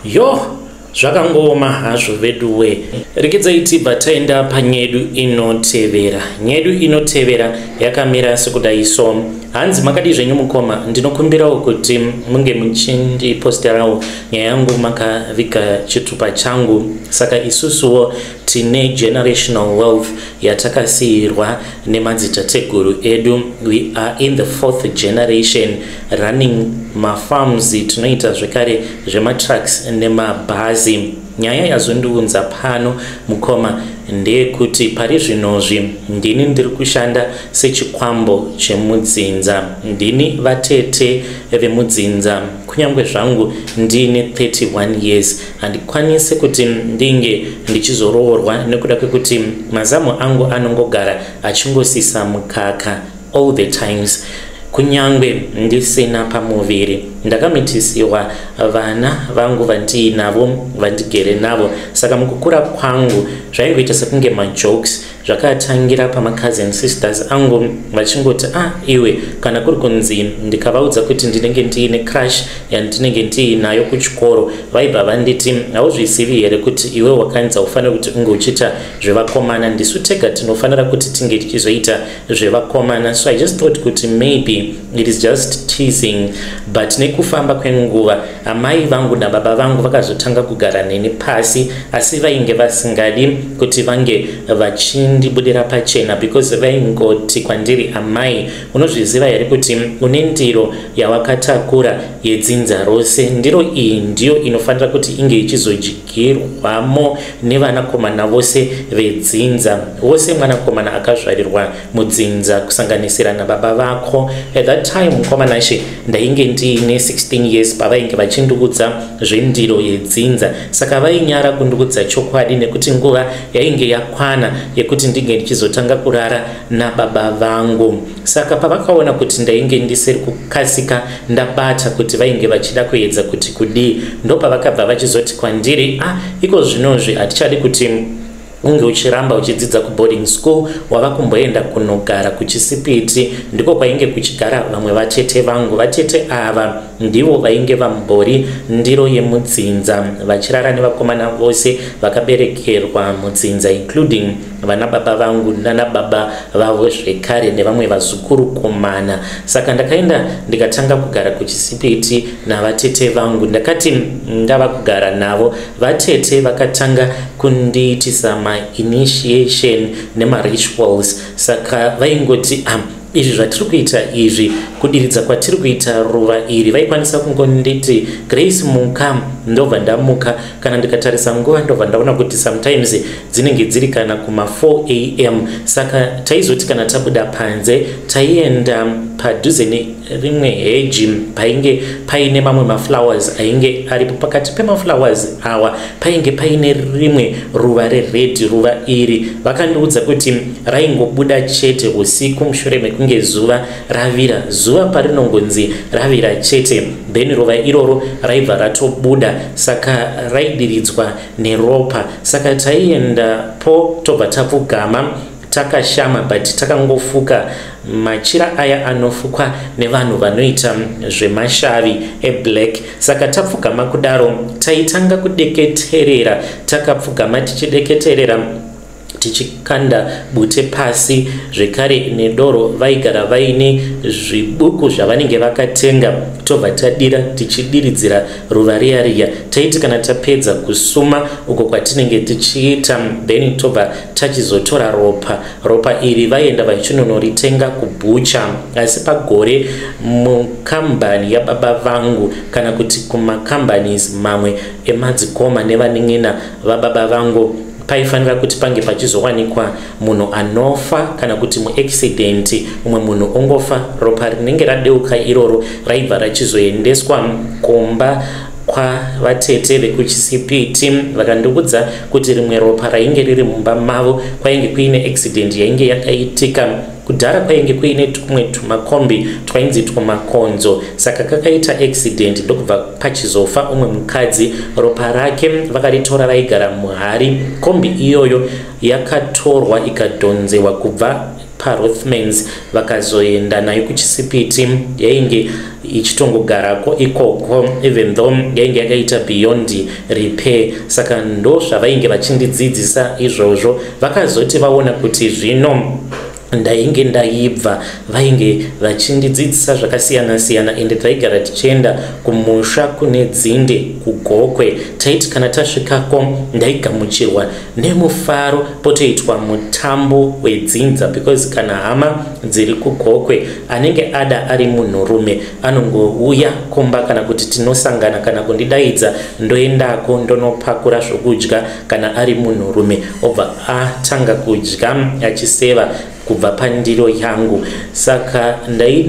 Yo, zvakangooma hazvo veduwe. Rekedzai tibva taenda panyedu inotevera. Nyedu inotevera yakamira sekudai so. Hanzi, "Makadi zvenyu mukoma? Ndinokumbirawo kuti munge muchindiposterawo nyaya yangu makaviga chitupa changu. Saka isusuwo tine generational wealth yatakasiyirwa nemadzitateguru edu. We are in the fourth generation running mafarms. Tinoita zvekare zvematrucks nemabhazi. Nyaya yazondiunza pano, mukoma, ndeyekuti pari zvinozvi ndini ndiri kushanda sechikwambo chemudzinza. Ndini vatete vemudzinza. Kunyange zvangu ndine 31 years, handikwanisi kuti ndinge ndichizoroorwa nekuda kwekuti mazamu angu anongogara achingosisa mukaka all the times, kunyange ndisina pamuviri. Ndakamitisiwa vana vangu vandiinavo, vandigere navo. Saka mukukura kwangu zvaingoita sekunge majokes. Zvakatangira pamacousin sisters angu vachingoti, 'Ah iwe,' kana kuri kunzi ndikavaudza kuti ndinenge ndiine crush yandinenge ndiinayo kuchikoro, vaibva vanditi, 'Hauzvizivi here kuti iwe wakanzi haufaniri kuti unge uchiita zvevakomana? Ndisu tega tinofanira kuti tinge tichizoita zvevakomana.' So I just thought kuti maybe it is just teasing, but nekufamba kwenguva amai vangu nababa vangu vakazotanga kugara neni pasi, asi vainge vasingadi kuti vange vachindibudira pachena, because vaingoti kwandiri, 'Amai, unozviziva here kuti une ndiro yawakatakura yedzinza rose? Ndiro iyi ndiyo inofanira kuti inge ichizodyirwamo nevanakomana vose vedzinza, wose mwanakomana akazvarirwa mudzinza, kusanganisira nababa vako.' At that time, mukomana she, ndainge ndiine 16 years pavainge vachindiudza zvendiro yedzinza. Saka vainyara kundiudza chokwadi nekuti nguva yainge yakwana yekuti ndinge ndichizotanga kurara nababa vangu. Saka pavakaona kuti ndainge ndisiri kukasika ndabata kuti vainge vachida kuedza kuti kudii, ndopavakabva vachizoti kwandiri, 'Ah, iko zvinozvi hatichadi kuti unge uchiramba uchidzidza kuboarding school. Wava kumboenda kunogara kuchisipiti.' Ndiko kwainge kuchigara vamwe vatete vangu. Vatete ava ndivo vainge vambori ndiro yemudzinza, vachirara nevakomana vose vakaberekerwa mudzinza, including vana baba vangu nana baba vavo zvekare nevamwe vazukurukomana. Saka ndakaenda ndikatanga kugara kuchisipiti navatete vangu. Ndakati ndava kugara navo, vatete vakatanga kundiitisa mainitiation nemarituals. Saka vaingoti, 'Ah, izvi zvatiri kuita izvi, kudiridza kwatiri kuita ruva iri.' Vaikwanisa kungonditi, 'Grace, muka.' Ndobva ndamuka. Kana ndikatarisa nguva, ndobva ndaona kuti sometimes dzinenge dziri kana kuma4 am. Saka taizoti kana tabuda panze, taienda padhuze nerimwe heji painge paine mamwe maflowers ainge aripo. Pakati pemaflowers awa painge paine rimwe ruva rered. Ruva iri vakandiudza kuti raingobuda chete usiku, mushure mekunge zuva ravira. Zuva parinongonzi ravira chete, Then ruva iroro raibva ratobuda, saka raidiridzwa neropa. Saka taiendapo tobva tapfugama takashama, but takangofuka machira aya anofukwa nevanhu vanoita zvemashavi eblack. Saka tapfugama kudaro, taitanga kudeketerera takapfugama, tichideketerera, tichikanda bute pasi zvekare nedoro. Vaigara vaine zvibuku zvavanenge vakatenga, tobva tadira tichidiridzira ruva riya riya. Taiti kana tapedza kusuma uko kwatinenge tichiita, then tobva tachizotora ropa. Ropa iri vaienda vachinonoritenga kubhucha, asi pagore mukambani yababa vangu kana kuti kumakambanis mamwe emadzikoma nevanin'ina vababa vangu, paifanira kuti pange pachizowanikwa munhu anofa kana kuti muaccident, umwe munhu ongofa. Ropa rinenge radeuka iroro raibva rachizoendeswa kumba kwavatete vekuChisipiti. Vakandiudza kuti rimwe ropa rainge riri mumba mavo, kwainge kuine accident yainge yakaitika kudhara, kwainge kuine tumwe tumakombi twainzi twumakonzo. Saka kakaita accident, ndokubva pachizofa umwe mukadzi. Ropa rake vakaritora, raigara muhari. Kombi iyoyo yakatorwa ikadhonzewa kubva paRothmans, vakazoenda nayo kuChisipiti. Yainge ichitongogarako ikoko even though yainge yakaita beyond repair. Saka ndo zvavainge vachindidzidzisa izvozvo. Vakazoti vaona kuti zvino ndainge ndaibva, vainge vachindidzidzisa zvakasiyana-siyana. Ende taigara tichienda kumusha kune dzinde kuGokwe. Taiti kana tasvikako, ndaigamuchirwa nemufaro, potoitwa mutambo wedzinza, because kana hama dziri kuGokwe, anenge ada ari munhurume anongouya kumba kana kuti tinosangana kana kundidaidza, ndoendako ndonopakura zvokudya. Kana ari munhurume, obva atanga kudya achiseva kubva pandiro yangu. Saka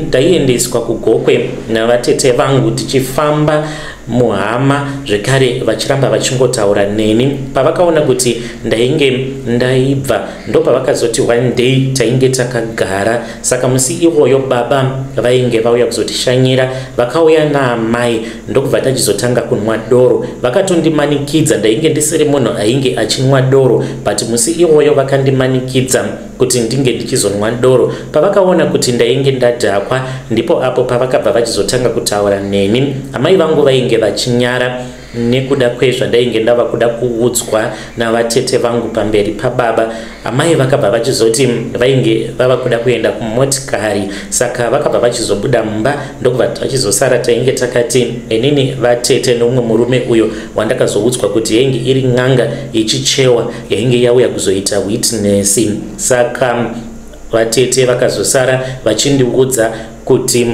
ndaiendeswa kuGokwe navatete vangu, tichifamba muhama zvekare, vachiramba vachingotaura neni. Pavakaona kuti ndainge ndaibva, ndopavakazoti one day tainge takagara. Saka musi iwoyo baba vainge vauya kuzotishanyira, vakauya naamai, ndokubva tachizotanga kunwa doro. Vakatondimanikidza. Ndainge ndisiri munhu ainge achinwa doro, but musi iwoyo vakandimanikidza kuti ndinge ndichizonwa doro. Pavakaona kuti ndainge ndadhakwa, ndipo apo pavakabva vachizotanga kutaura neni. Amai vangu vainge vachinyara nekuda kwezvandainge ndava kuda kuudzwa navatete vangu pamberi pababa. Amai vakabva vachizoti vainge vava kuda kuenda kumotikari, saka vakabva vachizobuda mumba, ndokubva vachizosara. Tainge takati inini, vatete neumwe murume uyo wandakazoudzwa kuti yainge iri n'anga yechichewa yainge yauya kuzoita witness. Saka vatete vakazosara vachindiudza kuti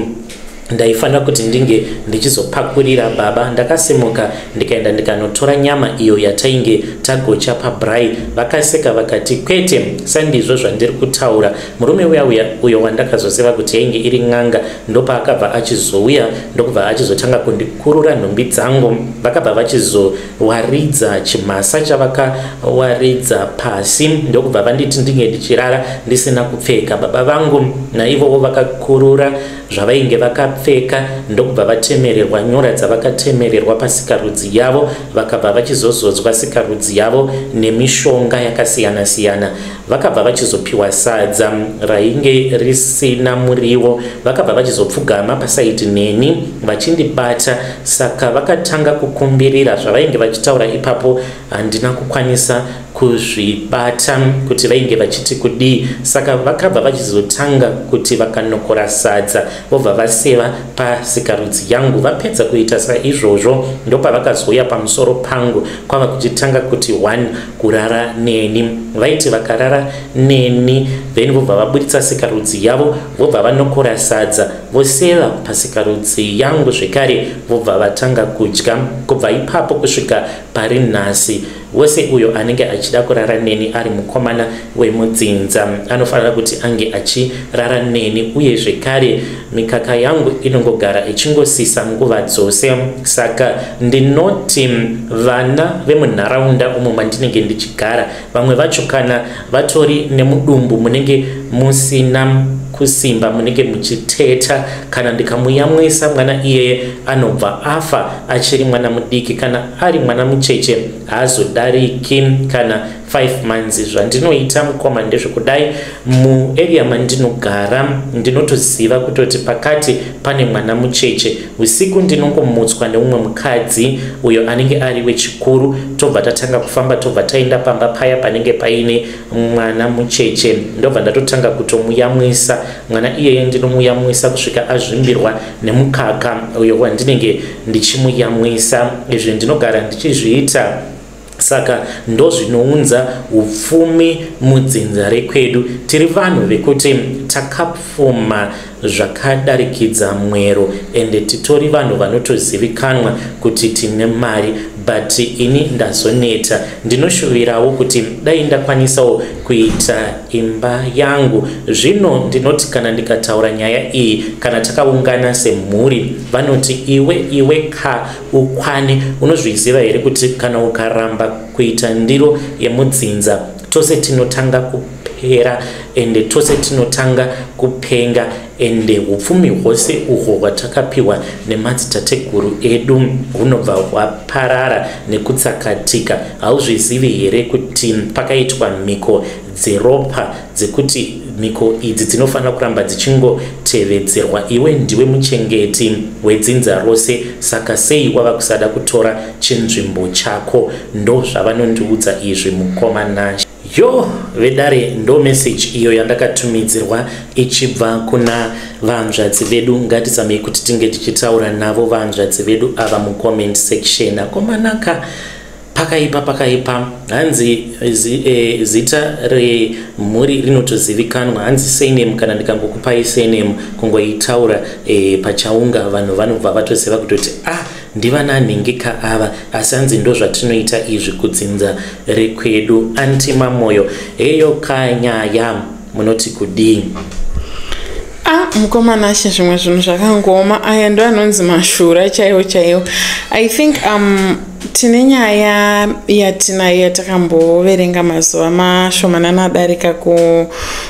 ndaifanira kuti ndinge ndichizopakurira baba. Ndakasimuka, ndikaenda ndikanotora nyama iyo yatainge tagocha pabraai. Vakaseka vakati, "Kwete, sandizvo zvandiri kutaura." Murume uya uya uyo wandakazoziva kuti yainge iri n'anga, ndopaakabva achizouya, ndokubva achizotanga kundikurura nhumbi dzangu. Vakabva vachizowaridza chimhasa chavakawaridza pasi, ndokubva vanditi ndinge ndichirara ndisina kupfeka. Baba vangu naivowo vakakurura zvavainge vakapfeka, ndokubva vatemererwa nyora dzavakatemererwa pasikarudzi yavo. Vakabva vachizozodzwa sikarudzi yavo nemishonga yakasiyana-siyana. Vakabva vachizopiwa sadza rainge risina muriwo. Vakabva vachizopfugama pasaidi neni vachindibata. Saka vakatanga kukumbirira zvavainge vachitaura ipapo. Handina kukwanisa kuzvibata kuti vainge vachiti kudii. Saka vakabva vachizotanga kuti vakanokora sadza, vobva vaseva pasikarudzi yangu. Vapedza kuita saizvozvo, ndopavakazouya pamusoro pangu, kwava kuchitanga kuti one kurara neni. Vaiti vakarara neni, then vobva vabuditsa sikarudzi yavo, vobva vanokora sadza, voseva pasikarudzi yangu zvekare, vobva vatanga kudya. Kubva ipapo kusvika pari nhasi. Wose uyo anenge achida kurara neni ari mukomana wemudzinza anofanira kuti ange achirara neni, uye zvekare mikaka yangu inongogara ichingosisa nguva dzose. Saka ndinoti vana vemunharaunda umo mandinenge ndichigara, vamwe vacho kana vatori nemudumbu munenge musina kusimba, munenge muchiteta, kana ndikamuyamwisa mwana iyeye anobva afa achiri mwana mudiki. Kana ari mwana mucheche haazodariki kana 5 months. Zvandinoita mukoma ndezvekudai, muarea mandinogara ndinotoziva kutoti pakati pane mwana mucheche. Usiku ndinongomutswa neumwe mukadzi uyo anenge ari wechikuru, tobva tatanga kufamba, tobva taenda pamba paya panenge paine mwana mucheche, ndobva ndatotanga kutomuyamwisa mwana iyeye. Ndinomuyamwisa kusvika azvimbirwa nemukaka uyo wandinenge ndichimuyamwisa. Izvi ndinogara ndichizviita, saka ndozvinounza upfumi mudzinza rekwedu. Tiri vanhu vekuti takapfuma zvakadarikidza mwero, ende titori vanhu vanotozivikanwa kuti tine mari, but ini ndazoneta. Ndinoshuvirawo kuti dai ndakwanisawo kuita imba yangu. Zvino ndinoti kana ndikataura nyaya iyi, kana takaungana semhuri, vanoti, 'Iwe, iwe ka, ukwane. Unozviziva here kuti kana ukaramba kuita ndiro yemudzinza, tose tinotanga kupera, ende tose tinotanga kupenga, ende upfumi hwose uhwo hwatakapiwa nemadzitateguru edu hunobva hwaparara nekutsakatika? Hauzvizivi here kuti pakaitwa mhiko dzeropa, dzekuti mhiko idzi dzinofanira kuramba dzichingotevedzerwa? Iwe ndiwe muchengeti wedzinza rose, saka sei wava kusada kutora chinzvimbo chako?' Ndo zvavanondiudza izvi, mukoma Nashe." Yo, vedare, ndo meseji iyo yandakatumidzirwa ichibva kuna vanzvadzi vedu. Ngatizamei kuti tinge tichitaura navo vanzvadzi vedu ava mucomment section. Akomanaka, pakaipa, pakaipa. Hanzi zita remhuri rinotozivikanwa, hanzi surname. Kana ndikangokupai surname, kungoitaura pachaunga, vanhu vanobva vatoziva kutoti, "Ah, ndivananhingika ava." Asi hanzi ndo zvatinoita izvi kudzinza rekwedu. Auntie Mamoyo, heyo kanyaya, munoti kudii? Ah, mukoma Nashe, zvimwe zvinhu zvakangoma. Aya ndo anonzi mashura chaiwo chaiwo. I think tine nyaya yatinayo yatakamboverenga mazuva mashomanana adarika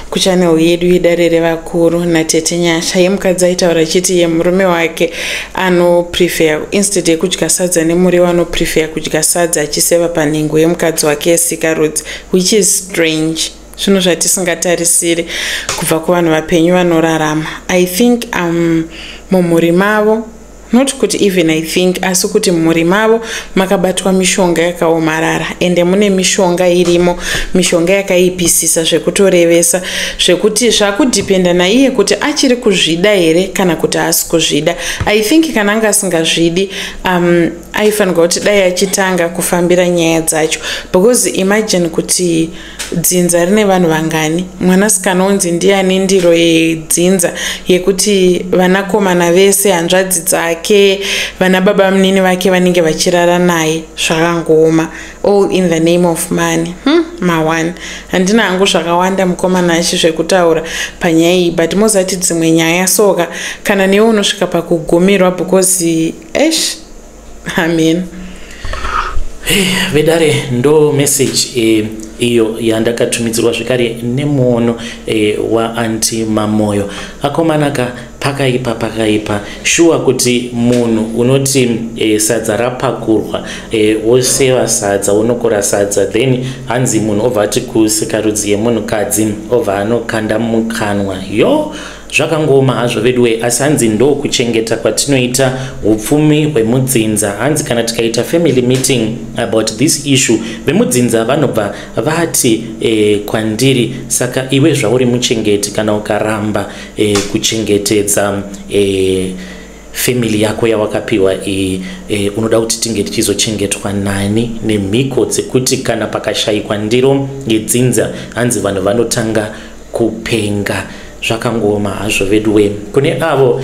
kuchannel yedu yedare revakuru natete Nyasha, yemukadzi aitaura achiti yemurume wake anoprefer, instead yekudya sadza nemuriwo, anoprefer kudya sadza achiseva panhengo yemukadzi wake yesikarudzi, which is strange, zvinhu zvatisingatarisiri kubva kuvanhu vapenyu vanorarama. I think mumhuri mavo, not kuti even I think, asi kuti mumhuri mavo makabatwa mishonga yakaomarara, ende mune mishonga irimo, mishonga yakaipisisa zvekutorevesa, zvekuti zvakudhipenda naiye kuti achiri kuzvida here kana kuti haasi kuzvida. I think kana anga asingazvidi, aifanirwa kuti dai achitanga kufambira nyaya dzacho, because imagine kuti dzinza rine vanhu vangani, mwanasikana unzi ndiani ndiro yedzinza, yekuti vanakomana vese, hanzvadzi dzake, vana baba munini vake vanenge vachirara naye. Zvakangooma, all in the name of money. Ma1 handina hangu zvakawanda, mukoma Nashe, zvekutaura panyaya iyi, but mozati dzimwe nyaya soka, kana newe unosvika pakugumirwa, because esh, amen. Vedare, ndo message iyo yandakatumidzirwa zvekare nemuono waauntie Mamoyo. Akomanaka, pakaipa, pakaipa. Shuwa kuti munhu unoti sadza rapakurwa, woseva sadza, unokora sadza, then hanzi munhu obva ati kusikarudzi yemunhukadzi, obva anokanda mukanwa. Yo, zvakangooma hazvo veduwe. Asi hanzi ndo kuchengeta kwatinoita upfumi hwemudzinza. Hanzi kana tikaita family meeting about this issue, vemudzinza vanobva vati kwandiri, "Saka iwe zvauri muchengeti, kana ukaramba kuchengetedza family yako yawakapiwa unoda kuti tinge tichizochengetwa nani, nemhiko dzekuti kana pakashayikwa ndiro yedzinza, hanzi vanhu vanotanga kupenga?" Zvakangooma hazvo veduwe. Kune avo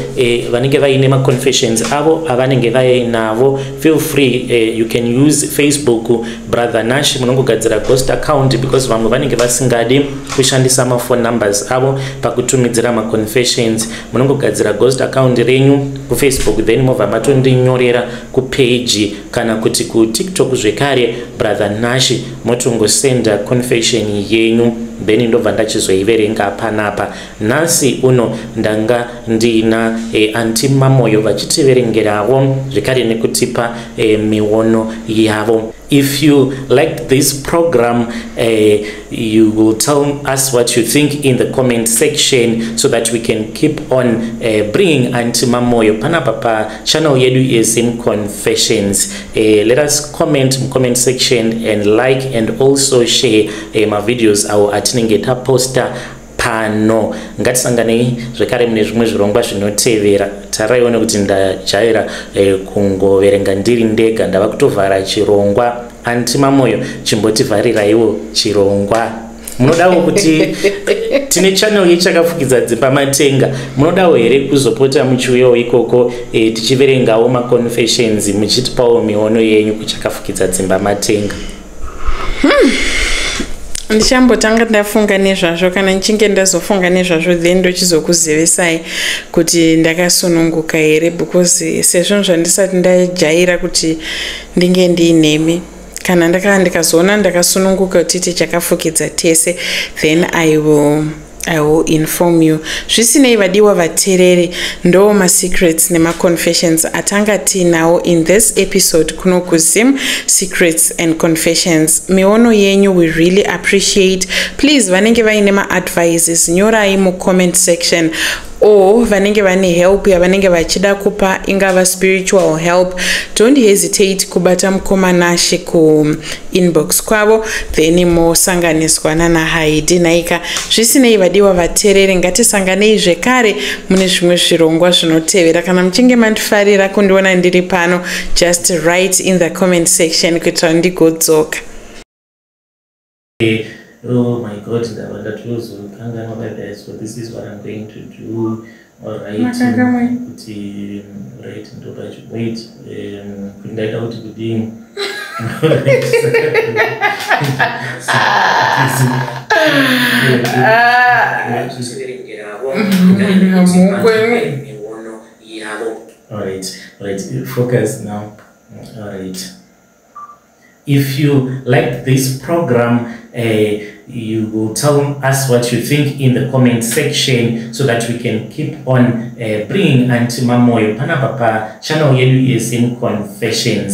vanenge vaine maconfessions avo avanenge vainavo, feel free, you can use Facebook Brother Nash. Munongogadzira ghost account because vamwe vanenge vasingadi kushandisa maphone numbers avo pakutumidzira maconfessions. Munongogadzira ghost account renyu kuFacebook, then mobva matondinyorera kupage kana kuti kuTikTok zvekare, Brother Nash, motongosenda confession yenyu, then ndobva ndachizoiverenga panapa. Nhasi uno ndanga ndina Auntie Mamoyo vachitiverengerawo zvekare nekutipa miono yavo. If you liked this program, you will tell us what you think in the comment section so that we can keep on bringing Auntie Mamoyo panapa pachannel yedu yeZim Confessions. Let us comment comment section and like and also share mavideos awo atinenge taposta pano. Ngatisanganei zvekare mune zvimwe zvirongwa zvinotevera. Taraione kuti ndajaira kungoverenga ndiri ndega, ndava kutovhara chirongwa. Auntie Mamoyo, chimbotivhariraiwo chirongwa. Munodawo kuti tine channel yeChakafukidza Dzimba Matenga, munodawo here kuzopota muchiuyawo ikoko, tichiverengawo maconfessions, muchitipawo miono yenyu kuChakafukidza Dzimba Matenga? Ndichambotanga ndafunga nezvazvo. Kana ndichinge ndazofunga nezvazvo, then ndochizokuzivisai kuti ndakasununguka here, because sezvinhu zvandisati ndajaira kuti ndinge ndiinemi. Kana ndikazoona ndakasununguka kuti tichakafukidza tese, then I will inform you. Zvisinei, vadiwa vateereri, ndo masecrets nemaconfessions atanga tiinawo in this episode kuno kuZim Secrets and Confessions. Miono yenyu we really appreciate. Please, vanenge vaine maadvices, nyorai mucomment section, or vanenge vane help yavanenge vachida kupa, ingava spiritual help, don't hesitate kubata mukoma Nashe kuinbox kwavo, then mosanganiswa nanaHaidi naika. Zvisinei, vadiwa vateereri, ngatisanganei zvekare mune zvimwe zvirongwa zvinotevera. Kana muchinge mandifarira kundiona ndiri pano, just write in the comment section kuitira ndigodzoka. Oh my God, ndava ndatozokanganwa bye. So this is what I'm going to do. Alright, kuti right, ndopacho, wait, kuti ndaida kuti kudini. All right, focus now. All right, if you like this program, you will tell us what you think in the comment section so that we can keep on bringing Auntie Mamoyo panapa pa channel yedu yeZim Confessions.